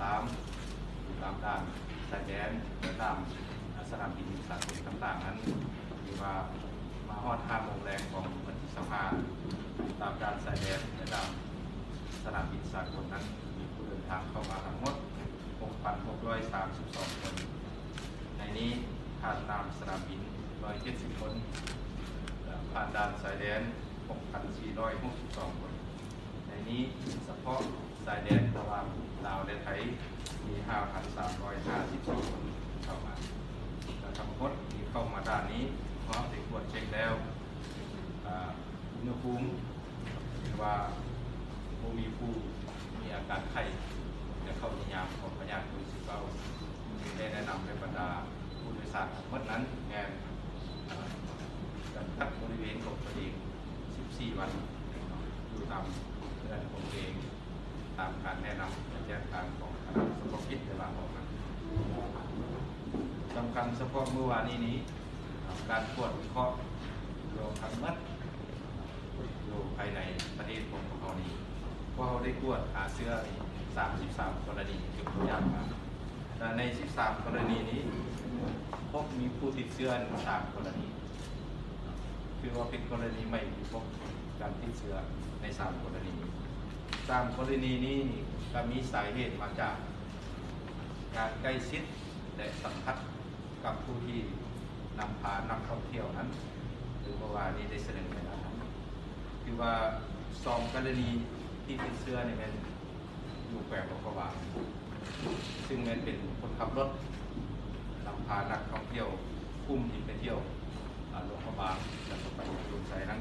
ສາມ ຢູ່ຕາມດ່ານຊາຍແດນ ແລະ ຕາມສະໜາມບິນສາກົນຕ່າງໆນັ້ນ ທີ່ວ່າມາຮອດຫ້າໂມງແລງຂອງວັນທີຊາວຫ້າ ຕາມດ່ານຊາຍແດນ ແລະ ຕາມສະໜາມບິນສາກົນນັ້ນ ມີຜູ້ເດີນທາງເຂົ້າມາທັງໝົດ ຫົກພັນຫົກຮ້ອຍສາມສິບສອງຄົນ. ໃນນີ້ຜ່ານຕາມສະໜາມບິນ ໜຶ່ງຮ້ອຍເຈັດສິບຄົນ ແລະ ຜ່ານດ່ານຊາຍແດນ ຫົກພັນສີ່ຮ້ອຍຫົກສິບສອງຄົນ. ໃນນີ້ສະເພາະຊາຍແດນລະຫວ່າງລາວ ແລະ ໄທ ມີ ຫ້າພັນສາມຮ້ອຍຫ້າສິບສີ່ຄົນເຂົ້າມາ ແລະ ທັງໝົດທີ່ເຂົ້າມາດ່ານນີ້ ເຮົາໄດ້ກວດເຊັກແລ້ວ ອາ ອຸນຫະພູມຖືວ່າບໍ່ມີຜູ້ມີອາການໄຂ້ ແລະ ເຂົ້ານິຍາມຂອງພະຍາດໂຄວິດສິບເກົ້າ ຈຶ່ງໄດ້ແນະນຳໃຫ້ບັນດາຜູ້ໂດຍສານທັງໝົດນັ້ນແມ່ນ ອາ ຈຳກັດບໍລິເວນຂອງຕົນເອງ ສິບສີ່ວັນ ຢູ່ຕາມເຮືອນຂອງຕົນເອງ ຕາມການແນະນຳ ແລະ ແຈ້ງການຂອງຄະນະສະເພາະກິດໄດ້ວາງອອກມາ. ສຳຄັນສະເພາະມື້ວານນີ້ນີ້ ການກວດວິເຄາະລວມທັງໝົດ ຢູ່ພາຍໃນປະເທດຂອງພວກເຮົານີ້ ພວກເຮົາໄດ້ກວດຫາເຊື້ອນີ້ ສາມສິບສາມກໍລະນີ ຍົກຕົວຢ່າງມາ ແລະ ໃນສິບສາມກໍລະນີນີ້ ພົບມີຜູ້ຕິດເຊື້ອສາມກໍລະນີ ຖືວ່າເປັນກໍລະນີໃໝ່ທີ່ພົບການຕິດເຊື້ອໃນສາມກໍລະນີ. ສາມກໍລະນີນີ້ກໍມີສາເຫດມາຈາກການໃກ້ຊິດ ແລະ ສຳຜັດກັບຜູ້ທີ່ນຳພານັກທ່ອງທ່ຽວນັ້ນ ຄືເມື່ອວານນີ້ໄດ້ສະເໜີໄປແລ້ວນັ້ນ ຄືວ່າສອງກໍລະນີທີ່ຕິດເຊື້ອນີ້ແມ່ນ ຢູ່ແຂວງຫຼວງພະບາງ ຊຶ່ງແມ່ນເປັນຄົນຂັບລົດນຳພານັກທ່ອງທ່ຽວກຸ່ມທີ່ໄປທ່ຽວ ອາ ຫຼວງພະບາງ ແລ້ວກໍໄປອຸດົມໄຊນັ້ນ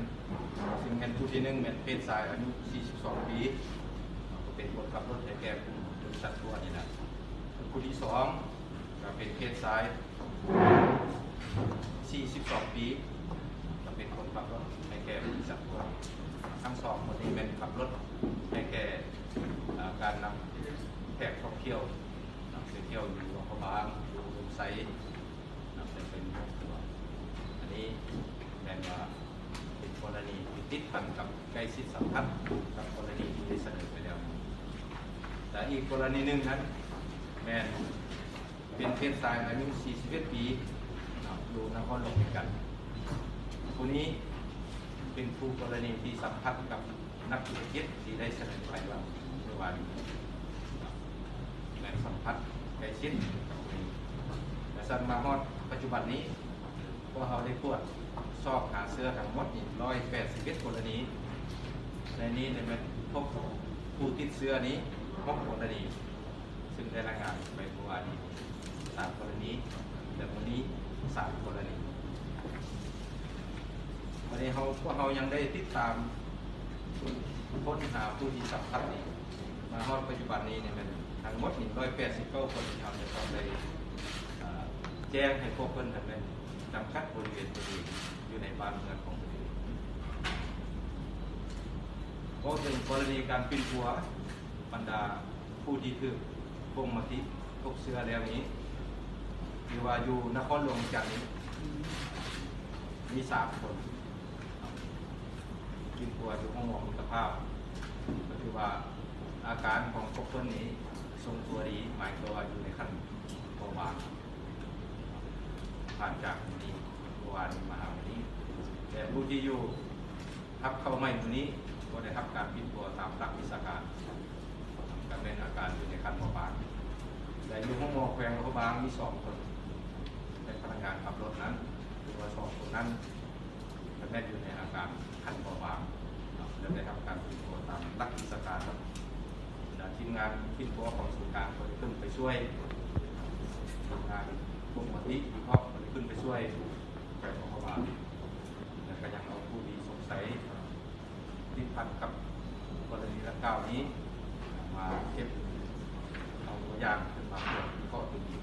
ຊຶ່ງແມ່ນຜູ້ທີໜຶ່ງແມ່ນເພດຊາຍອາຍຸສີ່ສິບສອງປີ ກໍເປັນຄົນຂັບລົດໃຫ້ແກ່ກຸ່ມບໍລິສັດທົວນີ້ແຫຼະ. ຜູ້ທີສອງ ກໍເປັນເພດຊາຍສີ່ສິບສອງປີ ກໍເປັນຄົນຂັບລົດໃຫ້ແກ່ບໍລິສັດທົວ. ທັງສອງຄົນນີ້ແມ່ນຂັບລົດໃຫ້ແກ່ ອາ ການນຳແຂກທ່ອງທ່ຽວ ນຳໄປທ່ຽວຢູ່ຫຼວງພະບາງ ຢູ່ອຸດົມໄຊ ນຳໄປເປັນຄອບຄົວ. ອັນນີ້ແມ່ນວ່າເປັນກໍລະນີທີ່ຕິດພັນກັບໃກ້ຊິດສຳພັດກັບກໍລະນີທີ່ໄດ້ສະເໜີໄປແລ້ວ. ແລະ ອີກກໍລະນີໜຶ່ງນັ້ນແມ່ນ ເປັນເພດຊາຍອາຍຸສີ່ສິບເອັດປີ ເນາະ ຢູ່ນະຄອນຫຼວງວຽງຈັນ. ຜູ້ນີ້ເປັນຄູ່ກໍລະນີທີ່ສຳພັດກັບນັກທຸລະກິດທີ່ໄດ້ສະເໜີໄປວ່າເມື່ອວານນີ້ ແມ່ນສຳພັດໃກ້ຊິດກັບຜູ້ນີ້. ແລະ ສັນມາຮອດປັດຈຸບັນນີ້ ພວກເຮົາໄດ້ກວດສອບຫາເຊື້ອທັງໝົດນີ້ ຮ້ອຍແປດສິບເອັດກໍລະນີ. ໃນນີ້ແມ່ນພົບຜູ້ຕິດເຊື້ອນີ້ ຫົກກໍລະນີ. ຊຶ່ງໄດ້ລາຍງານໄປເມື່ອວານນີ້ສາມກໍລະນີ ແລະ ມື້ນີ້ສາມກໍລະນີ. ວັນນີ້ເຮົາ ພວກເຮົາຍັງໄດ້ຕິດຕາມຄົ້ນຫາຜູ້ທີ່ສຳພັດນີ້ ມາຮອດປັດຈຸບັນນີ້ແມ່ນທັງໝົດນີ້ ຮ້ອຍແປດສິບເກົ້າຄົນ ທີ່ເຮົາຈະຕ້ອງໄດ້ ເອີ ແຈ້ງໃຫ້ພວກເພິ່ນນັ້ນແມ່ນຈຳກັດບໍລິເວນຕົນເອງ ຢູ່ໃນບ້ານເຮືອນຂອງຕົນເອງ. ເວົ້າເຖິງກໍລະນີການປິ່ນປົວ ບັນດາຜູ້ທີ່ຖືກລົງມະຕິພົບເຊື້ອແລ້ວນີ້ ຖືວ່າຢູ່ນະຄອນຫຼວງວຽງຈັນນີ້ມີສາມຄົນ ປິ່ນປົວຢູ່ໂຮງໝໍມິດຕະພາບ ກໍຖືວ່າອາການຂອງພວກເພິ່ນນີ້ຊົງຕົວດີ ໝາຍຄວາມວ່າຢູ່ໃນຂັ້ນເບົາບາງ ຜ່ານຈາກມື້ນີ້ ເມື່ອວານນີ້ມາຫາມື້ນີ້. ແຕ່ຜູ້ທີ່ຢູ່ ຮັບເຂົ້າໃໝ່ມື້ນີ້ບໍ່ໄດ້ຮັບການປິ່ນປົວຕາມຫຼັກວິຊາການ ກໍແມ່ນອາການຢູ່ໃນຂັ້ນເບົາບາງ ແລະ ຢູ່ໂຮງໝໍແຂວງຫຼວງພະບາງມີສອງຄົນ ແລະ ພະນັກງານຂັບລົດນັ້ນ ຫຼືວ່າສອງຄົນນັ້ນ ກໍແມ່ນຢູ່ໃນອາການຂັ້ນເບົາບາງເນາະ ແລະ ໄດ້ຮັບການປິ່ນປົວຕາມຫຼັກວິຊາການ. ແລະ ທີມງານປິ່ນປົວຂອງສູນກາງກໍໄດ້ຂຶ້ນໄປຊ່ວຍ ທີມງານປົກກະຕິວິເຄາະກໍໄດ້ຂຶ້ນໄປຊ່ວຍແຂວງຫຼວງພະບາງ. ແລະ ກໍຍັງເອົາຜູ້ທີ່ສົງໄສຕິດພັນກັບກໍລະນີດັ່ງກ່າວນີ້ ມາເກັບເອົາຕົວຢ່າງຂຶ້ນມາກວດວິເຄາະຕື່ມອີກ.